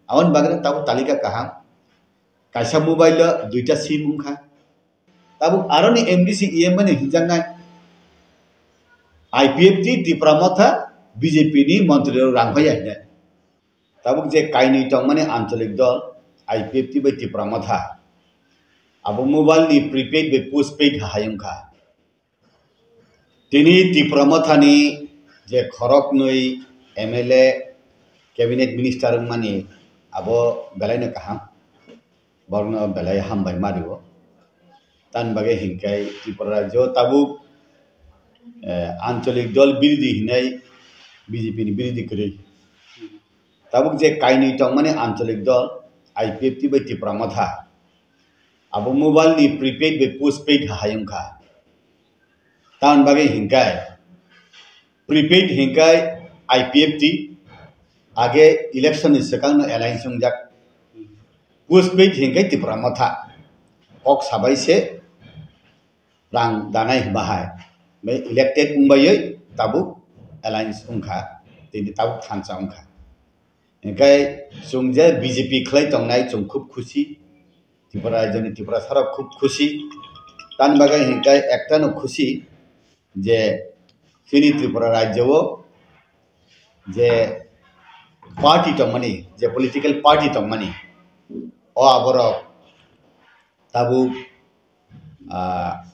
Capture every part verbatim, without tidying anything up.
Aboni bagwi tabuk talika kaham. Kaisa mobile o duita sim wngkha. Tabuk aroni M D C E M mani hinjaknai I P F T Tipra Motha B J P ni montri rok rang hoya hinai. Tabuk je kainwi tongmani ancholik dol I P F T bai Tipra Motha, abo mobile ni prepaid bai postpaid hai wngkha. Tini Tipra Mothani je khoroknwi M L A, cabinet minister wngmani, abo belaino kaham, borokno belai hambai ma rio. Tamni bagwi hinkhe Tripura rajyo tabuk, eh, ancholik dol birodhi hinai B J P ni birodhi kwrwi. Tabuk je kainwi tongmani ancholik dol I P F T bai Tipra Motha, abo mobile ni prepaid bai postpaid hai wngkha. Tamni bagwi hinkhe prepaid hinkhe I P F T age election ni swkang no alliance wngjak. Postpaid hinkhe Tipra Motha kok sabai se rang danai bahai. Bai elected wngbai tabuk alliance wngkha, tini tabuk thansa wngkha. Hinkhe chwng je B J P khlai tongnai chwng khub khusi, Tripura rajyoni Tiprasarok khub khusi. Tamni bagwi hinkhe ektano khusi je chini Tripura rajyo o je party tongmani, je political party tongmani, o aborok tabuk, ah,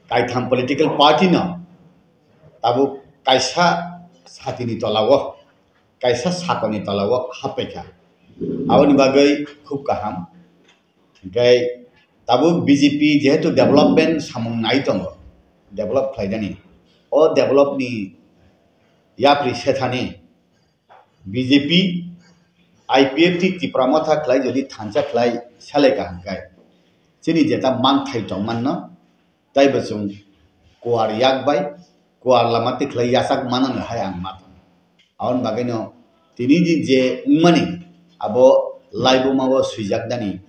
kaitham political party no tabuk kaisa satini tola o, kaisa sakoni tola o happaikha. Aboni bagwi khub kaham. Hinkhe tabuk B J P jehetu development samung nai tongo, develop khlainani, o develop ni yapri sethani B J P, I P F T Tipra Motha khlai jodi thansa khlai selai kaham khe, chini jeta manthai tongmanno, taibo chwng kuar yak bai, kuar lama twi khlai yachak manani hai ang ma tongo. Aboni bagwino tini di je wngmani abo laibuma o swijak nani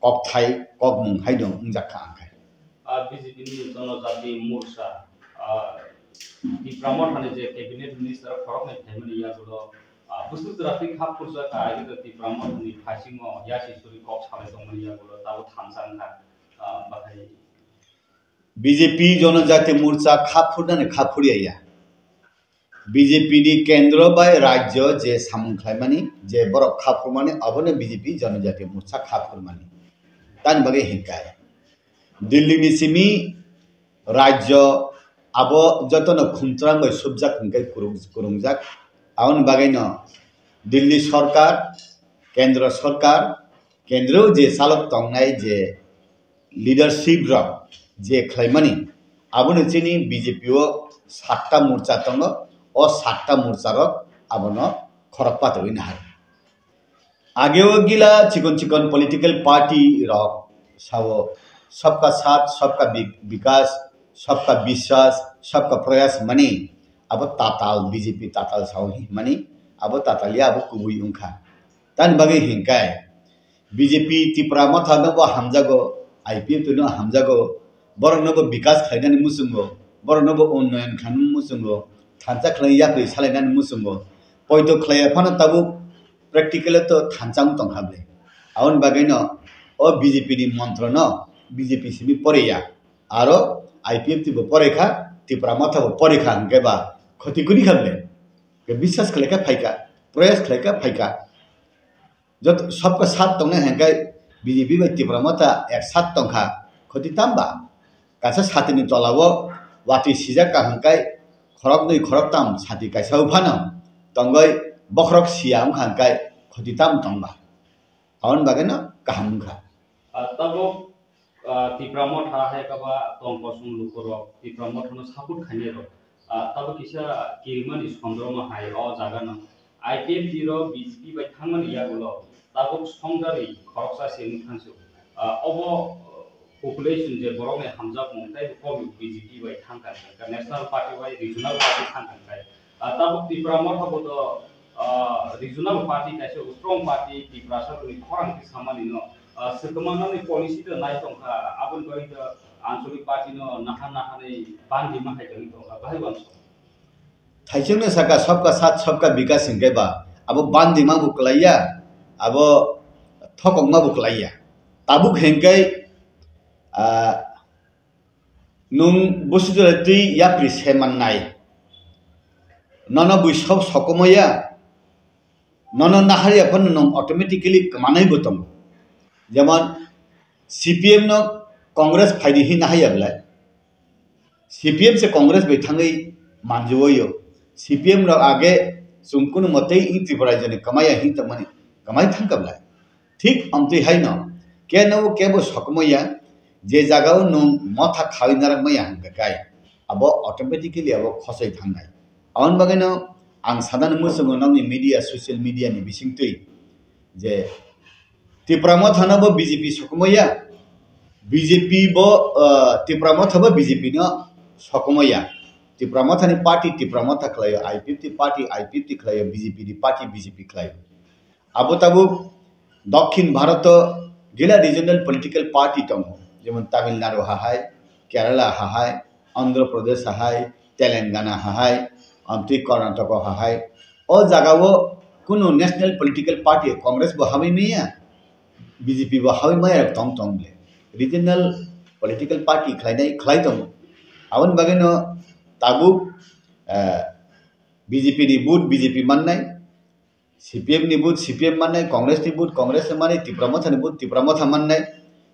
kokthai, kokmung haino wngjak kha ang khe. Ah, B J P ni Jonojati Morcha, ah, Tipra Mothani je cabinet minister khoroknwi phaimani yagulo, ah, bwswk jora twi kha phurjak kha, age Tipra Mothani phaisingo yasi suri kok salai tongmani yagulo tabuk thansa wngkha, ah, bahai. B J P Jonojati Morcha kha phurnani kha phurya ya. B J P ni kendro bai rajyo je samung khlaimani, je borok kha phurmani, abono B J P Jonojati Morcha kha phurmani. Tamni bagwi hinkhe Delhi ni simi rajyo abo jotono khumtrang bai subjak hinkhe kurung-, kurungjak. Aboni bagwino Delhi sorkar, kendro sorkar, kendro je chalok tongnai je leadership rok je khlaimani, abono chini B J P o satta morcha tongo, o satta morcha rok abono khorok patogwi nahar. Ageo gila chikon chikon political party rok sao sabka saath, sabka bi-, bikas, sabka biswas, sabka prayas mani abo tatal B J P tatal sao hi mani abo tatal ya abo kubui wngkha. Tamni bagwi hinkhe B J P Tipra Motha no bo hamjago, I P F T no hamjago, borok no bo bikas khlainani muchungo, borok no bo unnoyon khlainani muchungo, thansa khlai yapri salainani muchungo, poito khlaiya phano tabuk practical o to thansa wng tongkha ble. Aboni bagwi no o B J P ni montro no B J P simi pore ya, aro I P F T bo pore kha, Tipra Motha bo pore kha hinkhe ba khoti kuni kha ble. Biswas khlai kha phai kha, proyas khlai kha phai kha. Joto sabka sat tongnai hinkhe B J P bai Tipra Motha ek sat tongkha, khoti tamba? Kaisa satini tola o watwi sijak ka hinkhe khoroknwi khoroktam sati kaisa o phano tongwi bokhorok siya wngkha hinkhe khoti tam tongba? Aboni bagwi no kaham wngkha. Ah, tabuk, ah, Tipra Motha hai kaba tong kosong lukurok Tipra Mothano support khainai rok. Ah, tabuk kisa kirimani sondroma hai o jaga no I P F T rok B J P bai thangmani yagulo tabuk songjarwi khoroksa se wng thansu. Ah, obo, ah, population je borokni hamjakmung tei bo komi B J P bai thang kha, National Party bai Regional Party thang kha. Ah, tabuk Tipra Motha bo to, ah, regional party kaisa strong party Tiprasa rokni khorang khe samani no, ah, swkang manani policy to nai tong kha, aboni bagwi to anchalik party no naha naha ni bandi ma hai tong kha, bahai uansuk. Thaisingno saka sabka sat sabka bikas hinkhe ba abo bandi ma bo kwlaiya. abo thokokma bo kwlaiya. Tabuk hengkai, ah, nwng busi jora twi yapri se mannai, nono bui sob sokomaya, nono naharya phano nwng automatically kwmanai bo tongo. Jemon C P M no Congress phaidi hin nahaya belai. C P M se Congress bai thangwi manjui o. C P M rok age chwng kunu mwtwi in Tripura rajyoni kwmaya hin tongmani, kwmai thangkha belai. Thik amtwi haino keno kebo sokomaya, je jagao nwng motha khawi narak maya hwnkha kai, abo automatically abo khosoi thangnai. Aboni bagwino ang sadani muchungo nokni media, social media ni bisingtwi je Tipra Motha no bo B J P sokomaya, B J P bo, ah, Tipra Motha bo B J P no sokomaya. Tipra Motha ni party Tipra Motha khlaio, I P F T party I P F T khlaio, B J P ni party B J P khlaio. Abo tabuk Dokhin Bharat o gila regional political party tongo, jemon Tamil Nadu ha hai, Kerala ha hai, Andhra Pradesh ha hai, Telangana ha hai, amtwi Karnataka ha hai. O jagao kunu national political party Congress bo habwi maya, B J P bo habwi maya tong tong le. Regional political party khlainai khlai tongo. Aboni bagwino tabuk, eh, B J P ni vote B J P mannai, C P M ni vote C P M mannai, Congress ni vote Congress mannai, Tipra Motha ni vote Tipra Motha mannai.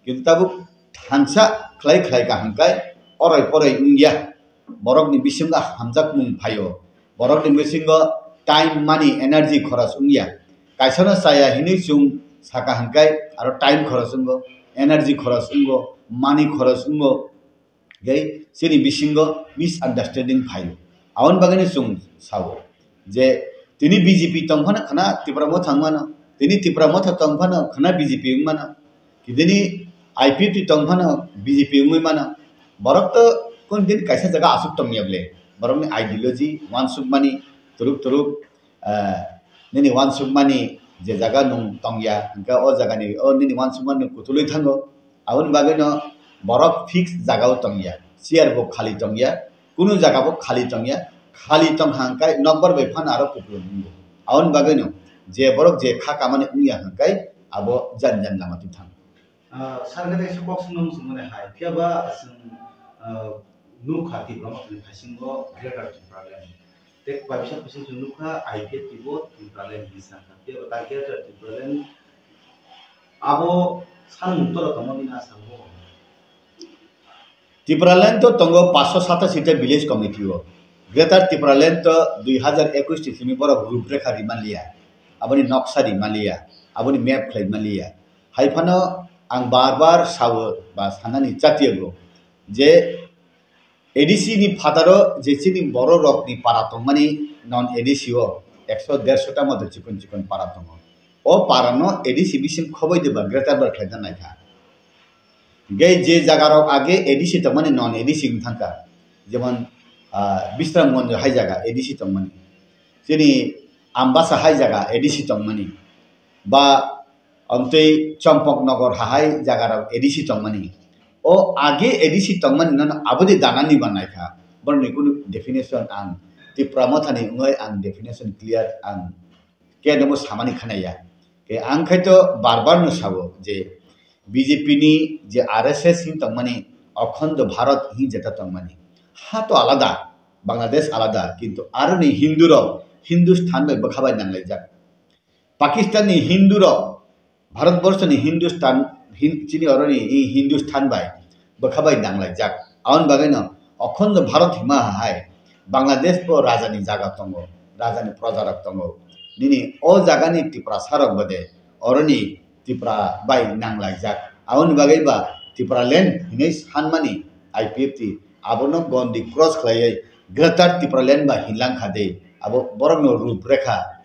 Kintu tabuk thansa khlai khlai kaham kai oroi poroi wngya. Borok ni bisingo hamjakmung phaio. Borok ni bisingo time, money, energy khoros wngya. Kaisa no chaya hinwi chwng saka hwnkhe aro time khoros wngo, energy khoros wngo, money khoros wngo. Tei chini bisingo misunderstanding phaio. Aboni bagwino chwng sao je tini B J P tong phano khwna Tipra Motha wng mano, tini Tipra Motha tong phano khwna B J P wng mano, tini I P F T tong phano B J P wngwi mano. Borok to kun din kaisa jaga aswk tongya ble, borokni ideology, uansukmani, turuk turuk, ah, nini uansukmani je jaga nwng tongya, hwnkhe o jagani, o nini uansukmani kutulwi thango. Aboni bagwino borok fix jagao tongya, chair bo khali tongya, kunu jaga bo khali tongya, khali tongkha hwnkhe nokbar bai phano aro kupulung wngo. Aboni bagwino je borok je kha kamani wngya hwnkhe abo jan jan lama twi thango. Ah, sir khe kaisa kok swngna muchung mani hai, phiya ba chwng, ah, nukha Tipra Mothani bisingo Greater Tipraland. Tei kaisa bising chwng nukha I P F T bo Tipraland hinwi sakha. Phiya ba ta Greater Tipraland abo sanmung toro tongma bini aswk bo. Tipraland to tongo paanch sho satashi ta village committee o. Greater Tipraland to dui hazar ekush ni simi borok ruprekha rima liya, aboni noksa rima liya, aboni map khlaima liya. Hai phano ang bar bar sao ba sanani chatiyago je A D C ni phataro je chini borok rok ni para tongmani non A D C o ekso derso ta moto chikon chikon para tongo. O para no A D C bising khoboi de ba greater bar khlaina naikha. Hingke je jaga rok age A D C tongmani non A D C wng thangkha, jemon, ah, Bisramganj hai jaga A D C tongmani, chini Ambasa hai jaga A D C tongmani, ba amtwi Champaknagar hai jaga rok A D C tongmani, o age A D C tongmani nono aboni danani ba naikha, borokni kunu definition ang Tipra Mothani wngwi ang definition clear ang khe nobo samani khanaya. Khe ang khai to bar bar no sao je B J P ni je R S S hin tongmani, Akhando Bharat hin jeta tongmani. Ha to alada, Bangladesh alada, kintu aroni Hindu rok Hindustan bai bwkha bai nanglaijak. Pakistan ni Hindu rok Bharat borso ni Hindustan, Hin-, chini oroni i Hindustan bai bwkha bai nanglaijak. Aboni bagwi no Akhando Bharat hima hai Bangladesh bo raja ni jaga tongo, raja ni proja rok tongo. Nini o jaga ni Tiprasa rok bode oroni Tipra bai nanglaijak. Aboni bagwi ba Tipraland hinwi sanmani I P F T abono gondi cross khlaiwi Greater Tipraland ba hinlang kha de. Abo borok no ruprekha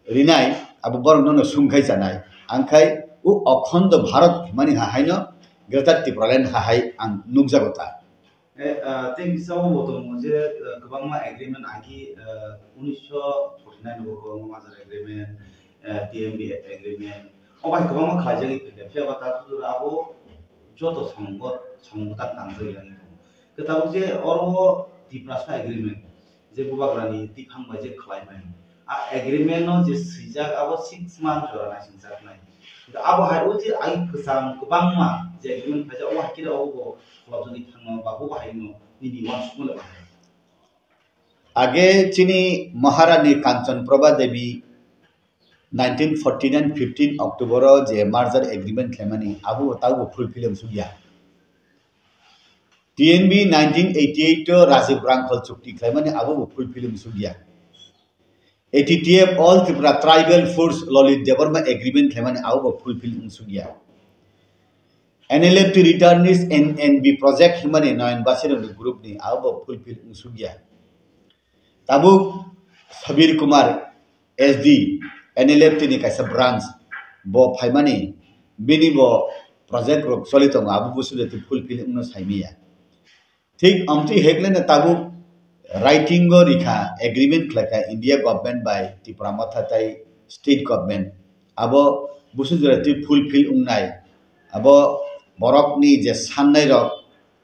rinai abo borok nono sumkhai chanai. Angkhai o Akhando Bharat himani ha haino Greater Tipraland ha hai ang nukjago ta. Eh, ah, tei kisa o bo tongo je, eh, kwbangma agreement agi, eh, unisho forty nine bo kwbangma major agreement, eh, T M B F agreement. O bai kwbangma khlaijagwi phaikha. Phiya ba ta sujura abo joto samung bo, samung bwtang tangjagwi tongo. Khe tabuk je oro Tiprasa agreement, je bubagrani tiphang bai je khlaimani. A agreement no je swijak abo six month jora naisingjaknai. Abo hai o je ai kwcham kwbangma je agreement khaijak, o hai khe abo bo kholopjagwi thangno ba bo hai no nini uansukmano bahai. Age chini Maharani Kanchan Prabha Devi nineteen forty nine fifteen October o je merger agreement khlaimani abo bo tabo fulfill wngsukya. T N B nineteen eighty eight o Rajiv Rangkhol chukti khlaimani abo bo fulfill wngsukya. A T T F All Tripura Tribal Force Lalit Debbarma agreement khlaimani abo bo fulfill wngsukya. N L F T returnees N N B project himani Nayan Basirokni group ni abo bo fulfill wngsukya. Tabuk Sabir Kumar S D N L F T ni kaisa branch bo phaimani bini bo project rok choli tongo abo bo sude fulfill wngno saimaya. Thik amtwi hekleno tabuk writing o rikha agreement khlaikha India government bai Tipra Motha tai state government. Abo busu jora twi fulfill wngnai. Abo borokni je sannai rok,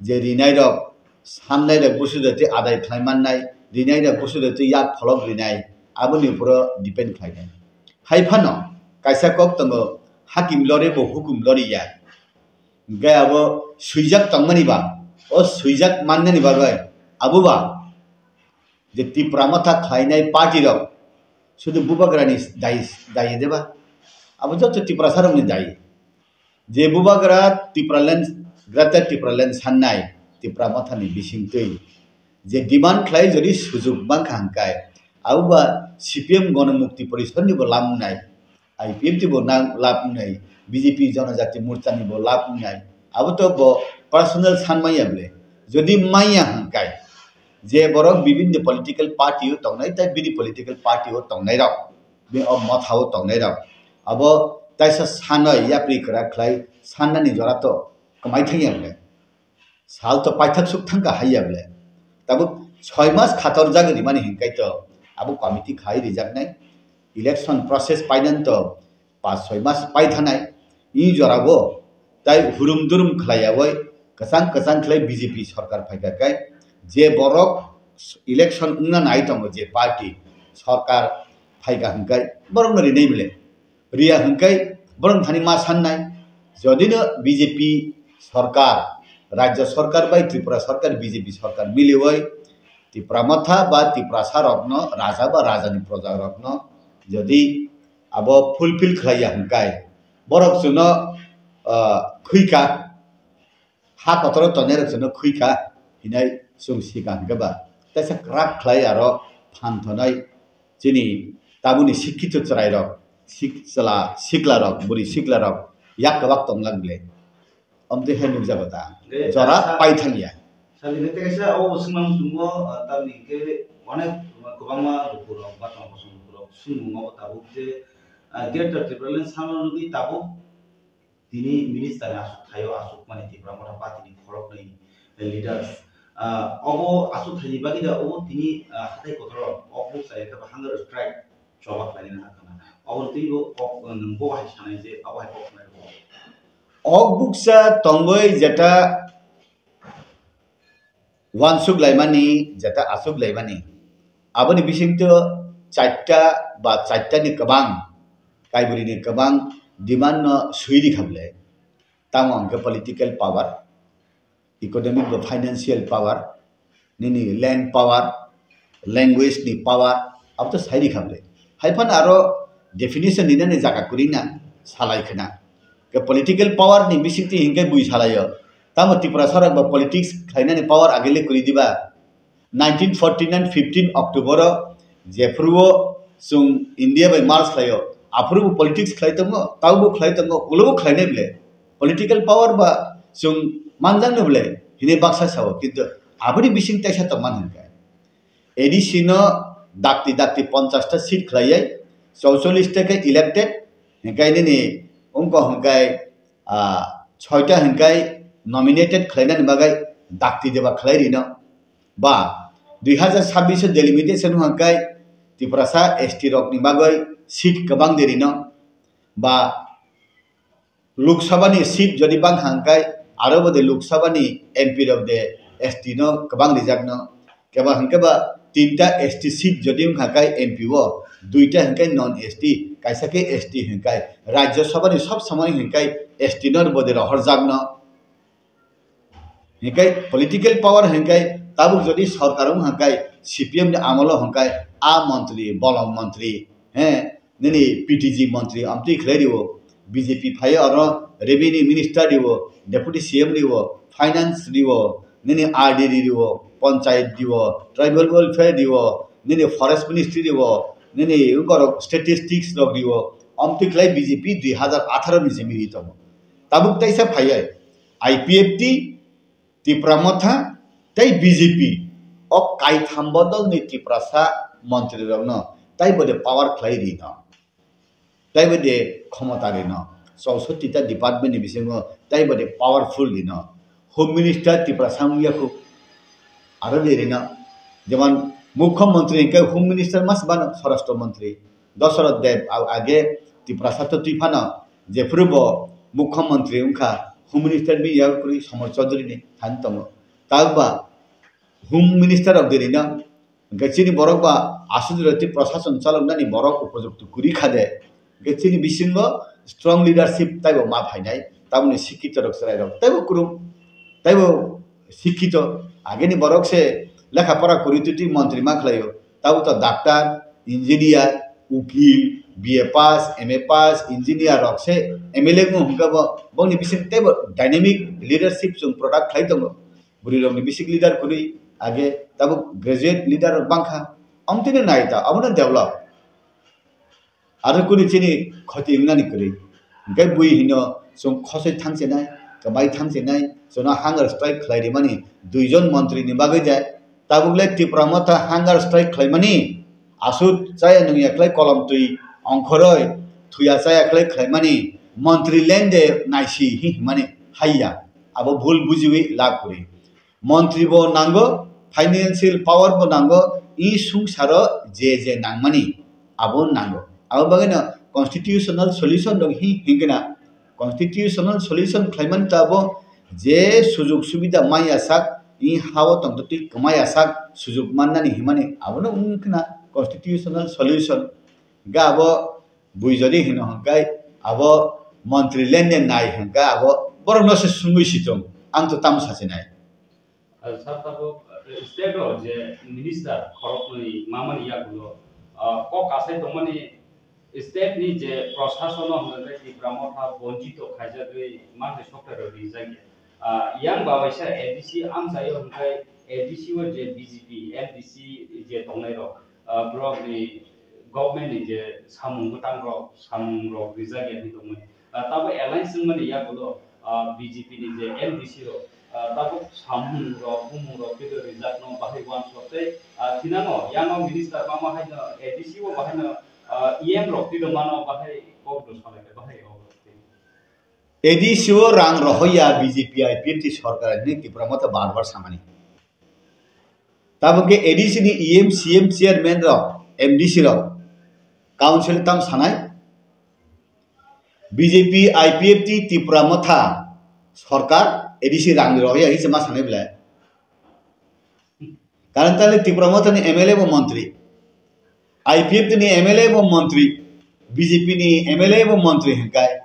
je rinai rok, sannai rok busu jora twi adai khlai mannai, rinai rok busu jora twi yak pholok rinai, aboni uporo depend khlainai. Hai phano kaisa kok tongo, hakim lore bo hukum lori ya. Hingke abo swijak tongmani ba, o swijak mannani bagwi abo ba je Tipra Motha khlainai party rok sudu bubagrani dai, dai de ba? Abo joto Tiprasa rokni dai. Je bubagra Tipraland, Greater Tipraland sannai Tipra Mothani bisingtwi je demand khlai jodi sujuk mankha hingkai, abo ba C P M Gonomukti Porishad ni bo lam wngnai. I P F T bo nang lab wngnai, B J P Janajati Morcha ni bo lab wngnai. Abo to bo personal san manya bole. Jodi manya hingkai, je borok bibinni political party o tongnai, tai bini political party o tongnai rok, be o motha o tongnai rok, abo taisa sanoi yapri kwrak khlai sannani jora to kwmai thangya bole. Sal to paithak suk thangkha haiya bole. Tabuk soi mas khator jagwi rimani hinkai to abo committee khai rijaknai. Election process painani to pas soi mas paithanai. I jorabo tai hurum durum khlaiyawi kwchang kwchang khlai B J P sorkar phaikha kai je borok election wngna nai tongo je party sorkar phaikha hinkai borokno rinai bole. Riya hingkai borok thani ma sannai. Jodino B J P sorkar, Rajya sorkar bai Tripura sorkar, B J P sorkar miliwi Tipra Motha ba Tiprasa rokno, raja ba rajani proja rokno jodi abo fulfill khlaiya hingkai, borok chwngno, ah, khwika. Ha kotoro tongnai rok chwngno khwikha hinai chwng sikha hwnkhe ba, teisa kwrak khlai aro phan thonai chini tabukni sikkito chwrai rok, sik-, chwla sikla rok, bwrwi sikla rok yak kwbak tonglang bile. Omtwi hai nukjago ta. Jora pai thangya. Sali nete kaisa o swngmang tongo, ah, tamni hwnkhe onek kwbangma lukurok ba tongkosong lukurok swngmung o tabuk je, ah, Greater Tipraland samung nugwi tabuk tini minister ni aswk thaio aswk mani Tipra Motha party ni khoroknwi leaders. Ah, obo aswk thaini bagwi da obo tini, ah, hatai kotor o ok buksa ekhe ba hunger strike choba khlainani hakha na. Obo twi bo ok, nwng bo hai sanai je obo hai kok nai bo. Ok buksa tongwi jeta uansuk laimani, jeta aswk laimani. Aboni bisingtwi chaita ba chaitani kwbang, Kaiborini kwbang demand no swi rikha bwle. Tamo hwnkhe political power, economic ba financial power, nini land power, language ni power, abo to sai rikha bwle. Hai phano aro definition rinani jaga kwrwi na salai khna. Ke political power ni bisingtwi hinkhe bui salaio. Tamo Tiprasa rok ba politics khlainani power agele kwrwi diba? Nineteen forty nine fifteen October o jephuru o chwng India bai march khlaio, aphuru bo politics khlai tongo, taubo khlai tongo, ulo bo khlainai bwle. Political power ba chwng manjaknai bwle hinwi baksa sao, kintu aboni bising taisa tongmani hinkhe A D C no dakti dakti ponchash ta seat khlaiwi chauchollish ta khe elected, hinkhe nini wngkha hinkhe, ah, soita hinkhe nominated khlainani bagwi dakti deba khlai rino. Ba dui hazar sabbish o delimitation hwnkhe Tiprasa S T rokni bagwi seat kwbang de rino. Ba Lok Sabha ni seat jodi bang hwnkhe aro bo de Lok Sabha ni M P rok de S T no kwbang rijak no. Keba hwnkhe ba tinta S T seat jodi wngkha khe M P o Duita hingkai non S T, kaisa khe S T hingkai. Rajya Sabha ni sob samani hingkai S T no bode rohorjakno. Hingkai political power hingkai tabuk jodi sorkar wng hingkai C P M ni amolo hingkai a montri, bolong montri, he, nini P T G montri amtwi khlai rio, B J P phai oro revenue minister rio, deputy C M rio, finance rio, nini R D D rio, panchayat rio, tribal welfare rio, nini forest ministry rio, nini ukorok statistics rok rio, amtwi khlai B J P dui hazar atharo ni simi ri tongo. Tabuk teisa phai I P F T, Tipra Motha tei B J P o kaitham bodolni Tiprasa montrirokno tei bo de power khlai rino, tei bo de khomota rino, chousotti ta department ni bisingo tei bo de powerful rino. Home Minister Tiprasa wngya khu aro de rino, jemon Mukhyamantri hingke Home Minister mas bano Swarashtra Mantri Dosoroth Deb a-, age Tiprasa to twi phano jephuru bo Mukhyamantri wngkha, Home Minister bini yago kwrwi Somar Chaudhary ni thani tongo. Tabukba Home Minister rok dirino, hingke chini borok ba aswk jora tei prashason chaloknani borok upojukto kwrwi kha de, hingke chini bisingo strong leadership taibo ma phainai, tamoni sikhitorok chwrairok taibo kwrwng, taibo sikhito, ageni borok se lekha pora kwrwi twi twi montri ma khlaio, tabuk to doctor, engineer, ukil, B A pass, M A pass, engineer rok se M L A wng hwnkhe bo, bongni bising teibo dynamic leadership chwng product khlai tongo. Bwrwi rokni bising leader kwrwi age tabuk graduate leader rok bangkha. Amtwino nai ta, abono develop. Aro kuni chini khoti wngnani kwrwi. Hingke bui hino chwng khosoi thangchenai, kwmai thangchenai, chwngno hunger strike khlai rimani duijon montri ni bagwi de. Tabuk le Tipra Motha hunger strike khlaimani, aswk chaya nungya khlai kolom twi ongkhoroi, thuya chaya khlai khlaimani, montri lende naisi hi himani haiya. Abo bhul bujiwi lab kwrwi. Montri bo nango, financial power bo nango, i sungsaro je je nangmani abo nango. Abo bagwino constitutional solution rok hi hingkhe na, constitutional solution khlaimani ta abo je sujuk subida maya sak, i hao tongtotwi kwmaya sak sujuk mannani himani abono wngkhe na constitutional solution. Ga abo bui jodi hino hwnkhe abo montri lende nai hwnkhe abo borokno se sungwi situng, ang to tamo sachinai. Ah, sir, tabuk, eh, state o je minister khoroknwi mamani yagulo, ah, kok asai tongmani state ni je prashason o hwnjak Tipra Motha bonjito khaijagwi manthai software rok rijak ya. Ah, yang bawaisa A D C amchaio hwnkhe A D C o je B J P M D C je tongnai rok, ah, borok ni government ni je samung bwtang rok, samung rok rijak ya hinwi tongmani. Ah, tabuk alliance wngmani yagulo, ah, B J P ni je M D C rok, ah, tabuk samung rok, bumung rok twido rijak no bahai uansuk tei, ah, thinano yano minister mama haino A D C o bahaino, ah, E M rok twido mano bahai kok do salai khe bahai o. A D C o rang rohoya B J P I P F T sorkar hinwi Tipra Motha bar bar samani. Tabuk khe A D C ni E M, C M, chairman rok, M D C rok, council tam sanai, B J P, I P F T, Tipra Motha sorkar, A D C rang rohoya hinwi se ma sanai belai. Karon tale Tipra Motha ni M L A bo montri, I P F T ni M L A bo montri, B J P ni M L A bo montri hingkai.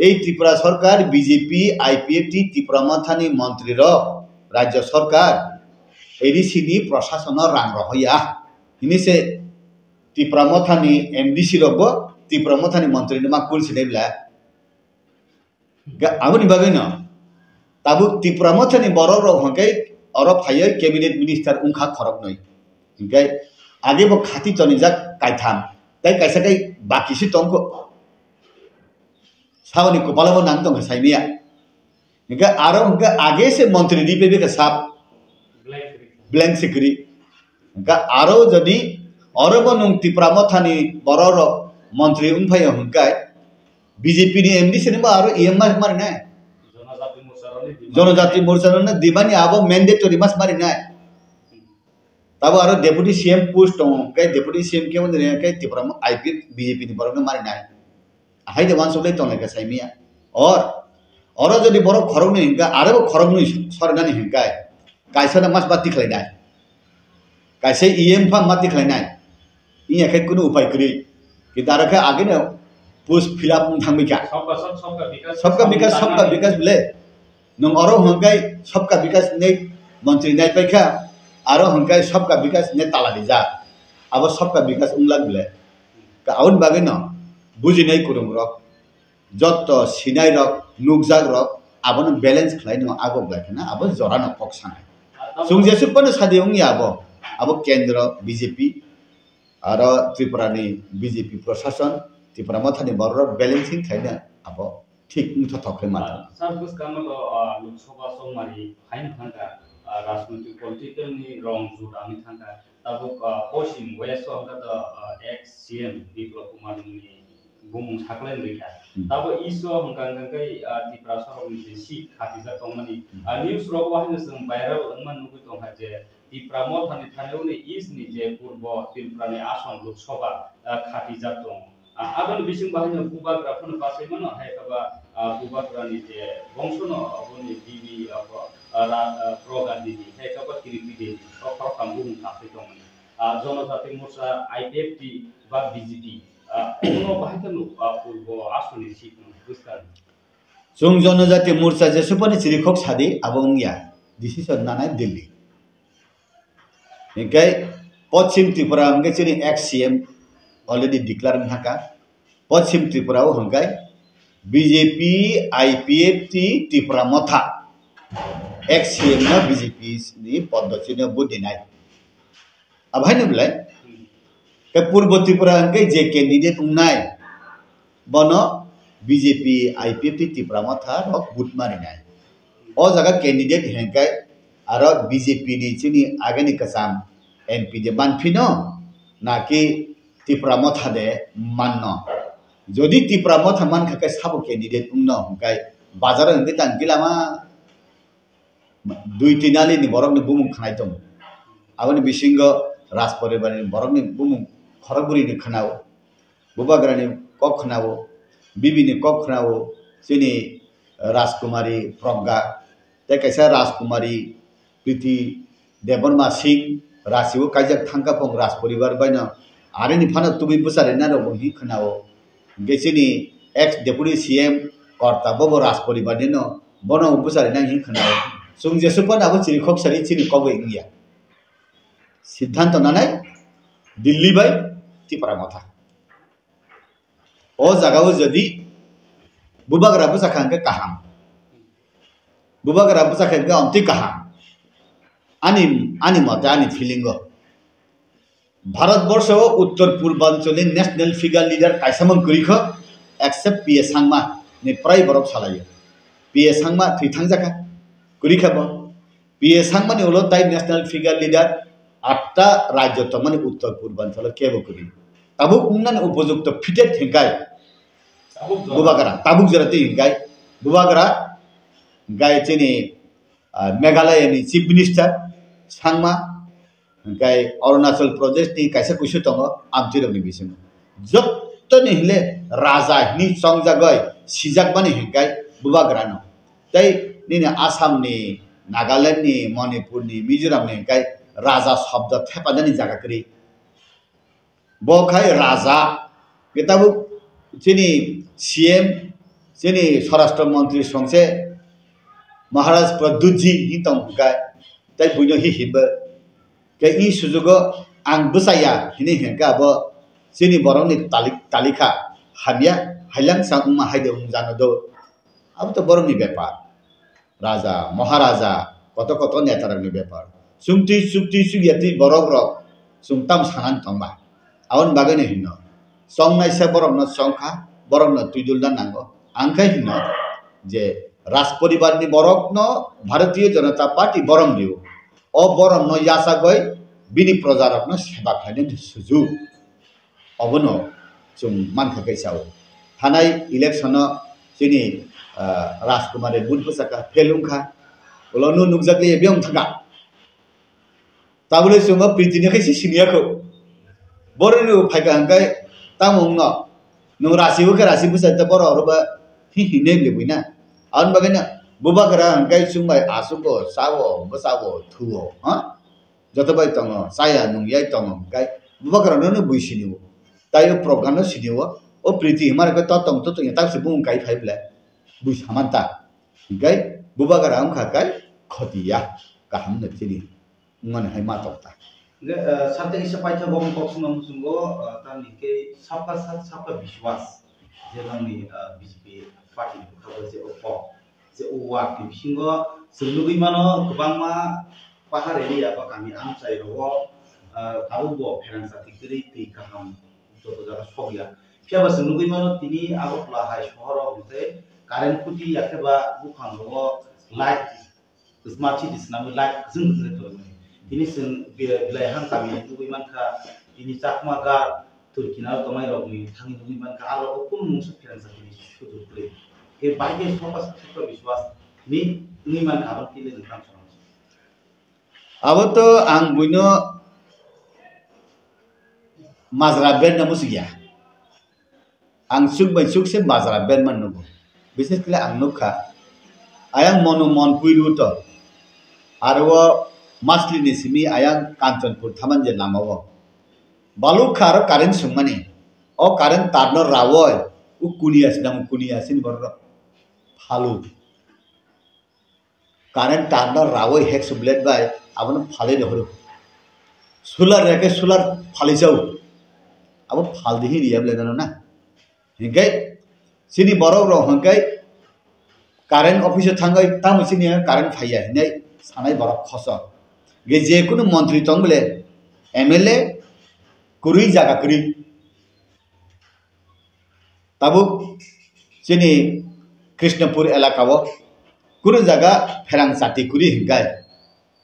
Ei Tripura sorkar B J P, I P F T, Tipra Motha ni montri rok, rajya sorkar, A D C ni prashason o rang rohoya. Hini se Tipra Motha ni M D C rok bo Tipra Motha ni montri ni ma kul sinai bla. Ga-, aboni bagwi no tabuk Tipra Motha ni borok rok hwnkhe oro phaiwi cabinet minister wngkha khoroknwi. Hwnkhe age bo khati tonijak kaitham, tei kaisa khe baki se tongkho. Saboni kopalo bo nang tongkha saimaya. Hwnkhe aro hwnkhe age se montri ri pebe khe sap blank se kwrwi. Hwnkhe aro jodi oro bo nwng Tipra Motha ni borok rok montri wngphaiyo hwnkhe B J P ni M D C ni bo aro E M mas marinai. Jonojati Morcha rokni demand. Jonojati Morcha rokni demand ni abo mandatory mas marinai. Tabo aro deputy C M post tongo, hwnkhe deputy C M khe wngwi rwngkhe Tipra mo-, I P F B J P ni borokno marinai. Ahai de uansuk lai tonglai kha saimaya. Or, oro jodi borok khoroknwi hwnkhe, arebo khoroknwi sorinani hwnkhe, kaisa no mas ma tikhlainai. Kaisa E M pha ma tikhlainai. Wngya khe kunu upai kwrwi. Kintu aro khe ageno post fill up wng thangwi kha. Sabka Sat, Sabka Vikas, Sabka Vikas, Sabka Vikas bole. Nwng oro hwnkhai Sabka Vikas hinwi montri nai paikha, aro hwnkhai Sabka Vikas hinwi tala rijak. Abo Sabka Vikas wngla bole. Ka aboni bagwino bujinai kwrwngrok, jotto sinairok, nukjakrok abono balance khlaino agok lai kheno abo jorano kok sanai. Chwng jesuk phano sadi wngya abo, abo kendro B J P, aro Tripura ni B J P prosason, Tipra Motha ni borok rok balancing khaina abo thik wngthothok khe mano. Ah, sir, bwskango to, ah, Lok Sabha chongmani phaina thangkha, ah, rajnoitik political ni rong judani thangkha, tabuk, ah, Poschim West o hwnkha to, ah, ex C M Biplab Kumar ni bumung saklai wngwi kha. Hmm. Tabo East o hwnkha hwnkha khe, ah, Tiprasa rokni je seat khatijak tongmani, hmm, ah, news rogo haino chwng viral wngma nugwi tongkha je Tipra Motha ni thani uni East ni je Purbo Tripura ni Ason Lok Sabha, ah, khatijak tongo. Ah, aboni bising bahaino Bubagra phano bachai mano, hai khe ba, ah, Bubagra ni je bongso no aboni bibi abo, ah, ra-, ah, Pro Gandhi ni, hai khe ba Kirti Devi, o khoroktham bumung kaphai tongmani. Ah, Jonojati Morcha, I P F T ba B J P, ah, obono bahai kheno, ah, purbo asoni seat no bwskang. Chwng Jonojati Morcha jesupani chirikhok sadi abo wngya, decision nanai Delhi. Hinkhe Poschim Tripura hwnkhe chini ex C M already declare wngkha. Poschim Tripura o hwnkhe B J P, I P F T, Tipra Motha, ex C M no B J P ni poddo chini vote dinai. Abo haino belai. Khe Purbo Tripura hwnkhe je candidate wngnai, bono B J P, I P F T, Tipra Motha rok vote marinai. O jaga candidate hwnkhe aro B J P ni chini ageni kwcham M P de manphino, naki Tipra Motha de manno. Jodi Tipra Motha mankha khe sabo candidate wngno hwnkhe bazaro hwnkhe tang gilama dui tin ali ni borok ni bumung khnai tongo. Aboni bisingo Raj poribar ni borok ni bumung khorokbwrwi ni khwnao, Bubagra ni kok khwnao, Bibi ni kok khwnao, chini Rajkumari Progga, tei kaisa Rajkumari Priti Debbarma Singh, Rachi o kaijak thangkha phung Raj poribar bai no, arini phano tubui bwcharina rok bo hinwi khwnao. Hwnkhe chini ex deputy C M Korta bobo Raj poribar ni no, bono bwcharina hinwi khwnao. Chwng jesuk phano abo chirikhok sari chini kok bai wngya. Siddhanto nanai Delhi bai Tipra Motha. O jaga o jodi Bubagra bwchakha hwnkhe kaham. Bubagra bwchakha hwnkhe omtwi kaham. Ani, ani mote, ani feeling o. Bharat borsho o uttor purbanchal ni national figure leader kaisa mang kwrwi kho, except P A Sangma ni prai borok salaio. P A Sangma thwi thangjakha, kwrwi kha bo. P A Sangma ni ulo tai national figure leader atta rajyo tongmani uttor purbanchal o kebo kwrwi. Tabuk wngnani upojukto fitted hwnkhe Bubagra, tabuk jora twi hwnkhe Bubagra, hwnkhe chini, ah, Meghalaya ni Chief Minister Sangma, hwnkhe Arunachal Pradesh ni kaisa kuisu tongo, amtwi rok ni bisingo. Jottoni hwnle raja hwnwi chongjagwi sijakmani hwnkhe Bubagra no. Tei nini Assam ni, Nagaland ni, Manipur ni, Mizoram ni hwnkhe raja shobdo thepanani jaga kwrwi. Bo khai raja, khe tabuk chini C M, chini Swarashtra Montri songse Maharaj Pradyut ji hi tong kha, tei buino hi himbo. Khe i sujugo ang bwchaya hini hinkhe abo chini borokni talik-, talikha hamya, hailang sa wngma haide wng jano do. Abo to borokni bepar. Raja, Maharaja, koto koto netarokni bepar. Chwng twi chuk twi chuk ya twi borok rok chwng tam sanani tongba. Aboni bagwino hino. Chongnaisa borokno chongkha, borokno twidulna nango. Ang khe hino je Raj poribarni borokno Bharatiya Janata Party borom rio. O boromno yachagwi bini projarokno seba khlainani sujuk. Obono chwng mankha kaisa o. Thanai election-o chini, ah, Rajkumar Reang bwsakha fail wngkha. Ulo nw nukjakliya biyong thangkha. Tabole chwng o Priti ni khe si siniya kho. Boroni phaikha hwnkhe tamo wngno. Nwng Rachi o khe Rachi bwsai ta borok oro ba hi hi neng le buina. Aboni bagwi no Bubagra hwnkhe chwng bai achugo, chao, bwchao, thuo, ha? Joto bai tongo, chaya nungyai tongo, hwnkhe Bubagra no no bui sini o. Tai o program no sini o. O priti himar ke to tong to tong tak se bung kai phai ble. Bui saman ta. Hikai bubagra wngkha kai khoti ya. Kaham no chini. Wngmani hai ma tong ta. Hingke, eh, sakta kisa paithago wng kok sima muchungo, eh, tamni hingke sabka sath sabka biswas. Je nangni, eh, B J P party ni bwkha bo je o kok. Je o ward ni bisingo chwng nugui mano kwbangma pahar area ba kami amchai rogo, ah, tabuk bo pherang chati kwrwi twi kaham joto jaga sokya. Phiya ba chwng nugui mano tini Agartala hai sohor o hwnkhe current kuti ya khe ba buphang rogo light smart city swnamwi light kwchwng kwchwng khe tongmani. Tini chwng be-, belai hang kami nugui mankha, tini Chakma Ghat, Turkina tongnai rokni thangwi nugui mankha, aro o kunu mungsa pherang chati ni sujuk kwrwi. Khe bai khe soka soka biswas ni wngwi mankha, abo kile nwng tamo sanang. Abo to ang buino majra ben na muchung ya. Ang chuk bai chuk se majra ben man nugo. Bises kile ang nukha. Ayang mono mon puiru to. Aro o masli ni simi ayang Kanchanpur thaman je lama o. Baluk kha aro current sungmani. O current tar no rawoi. U kuniya sinang kuniya sin borok. Phalu. Current tar no rawoi hek sublet bai abono phalwi rohoro. Solar reke solar phalwi jao. Abo phaldi hi riya ble dano na. Hinkhe chini borok rok hinkhe current office o thangwi tamo chini current phaiya hinwi sanai borok khoso. Ge je kunu montri tong bole M L A kwrwi jaga kwrwi. Tabuk chini Krishnapur elaka o kunu jaga pherang chati kwrwi hinkai.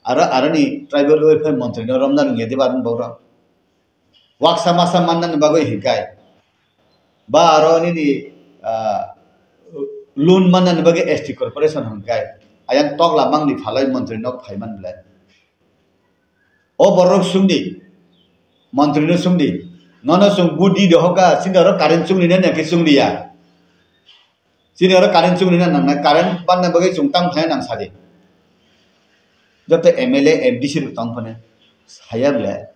Aro, aroni tribal welfare montri no romna rwngya diba aroni bohrok. Waksa masa mannani bagwi hinkai. Ba aro nini, ah, loan mannani bagwi S T corporation hinkai. Ayang tokla mangni phalai montri nok phaiman belai. O borok sungdi, montri no sungdi, nono chwng budi dohoka, chini oro current chungni na nangkhe chungriya. Chini oro current chungni na nangnai, current panna bagwi chwng tang phai nang sadi. Joto M L A, M D C rok tong phane, saya ble.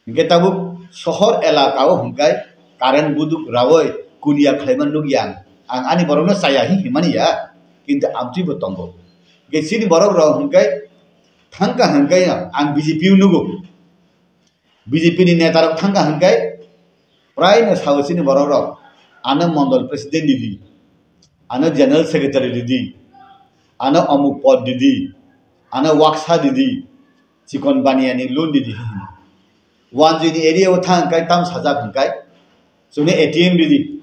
Hinkhe tabuk sohor elaka o hinkai current buduk rawoi kuniya khlaiman nukya ang. Ang ani borokno chaya hi himani ya, kintu amtwi bo tongo. Hinkhe chini borok rok hinkai thangka hinkai ang B J P o nugo. B J P ni neta rok thangka hinkai prai no sao chini borok rok. Ano mondol president didi, ano general secretary didi, ano omuk pod didi, ano waksa didi, chikon baniya ni loan didi hino. Wanjui ni area o thang hinkai tam sajak hinkai. Chwngno A T M ridi,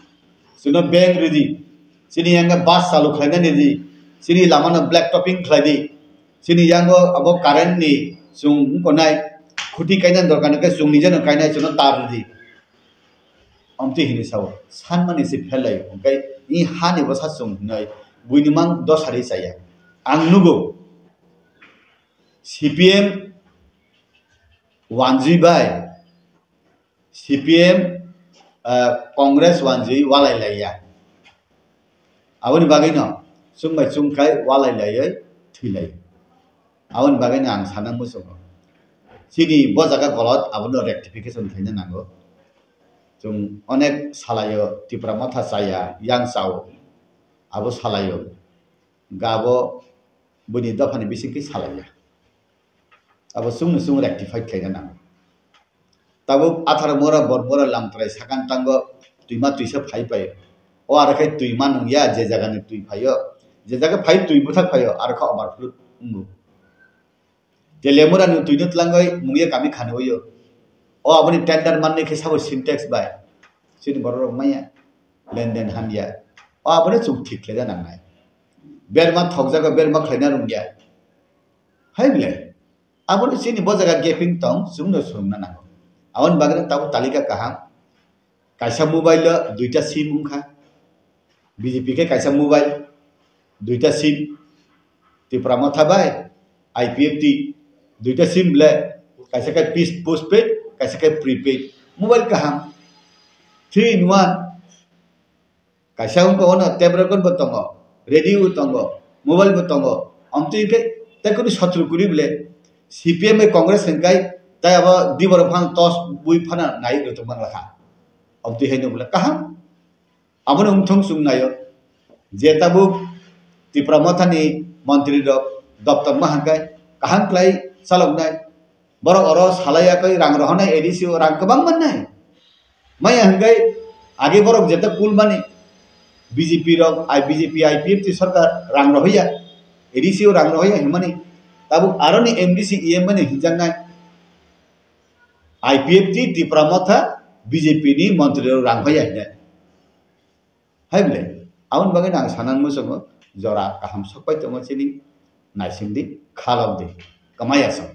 chwngno bank ridi, chini yang bus chalu khlainani ridi, chini lama no black topping khlaidi, chini yango abo current ni chwng wngkonai khuti kainani dorkar nokhe chwng nijeno kainai chwngno tar ridi. Amtwi hinwi sao, sanmani se pherlaio, hwnkhe i hani bwsa chwng hinwi buini mang dosari chaya. Ang nugo, C P M wanjui bai, C P M, ah, Congress wanjui walai laiya. Aboni bagwino chwng bai chwng khai walai laiwi thwi lai. Aboni bagwino ang sana muchungo. Chini bo jaga golot abono rectification khaina nango. Chwng onek salaio Tipra Motha chaya, yang chao. Abo salaio. Gabo buini dophani bisingtwi salaiya. Abo chwngno chwng rectified khaina nango. Tabuk athar mora bor mora lamtrai sakan tango twima twisa phai pai. O aro khe twima nungya je jaga ni twi phaio. Je jaga phai twi bwthak phaio aro khe overflow wngo. Telemura ni twi no twlangwi mungya kami khani oyo. O aboni tender manni khe sabo Sintex bai. Chini borok rok maya lenden hamya. O aboni chwng thik khlaina nangnai. Berma thokjago berma khlaina rungya. Hai bile. Aboni chini bo jaga gaping tong, chwngno swrwngna nango. Aboni bagwi tabuk talika kaham. Kaisa mobile o duita sim wngkha. B J P khe kaisa mobile, duita sim. Tipra Motha bai I P F T duita sim ble. Kaisa khe pis-, postpaid, kaisa khe prepaid. Mobile kaham. Three in one. Kaisa wngkha ono tape record bo tongo, radio bo tongo, mobile bo tongo. Amtwi khe tei kunu sotro kwrwi bole C P M bai Congress hwnkhe Tai abo diborok phano tos bui phano nai rwtwk mang lakha. Obtwi haino bole kaham. Abono wngthong chwng naio. Je tabuk Tipra Mothani montri rok doptor ma hangkai kaham klai chaloknai. Borok oro salai yakwi rang rohornai A D C o rang kwbang mannai. Maya hingkai age borok jeta kul mani B J P rok, I B J P, I P F T sarkar rang rohorya, A D C o rang rohorya himani. Tabuk aroni M D C E M mani hinjaknai. I P F T Tipra Motha B J P ni montri rok rang hoya hinai. Hai bole, aboni bagwi ang sanan muchungo jora kaham sokpai tongo chini naisingdi, khalokdi, kwmaya chwng.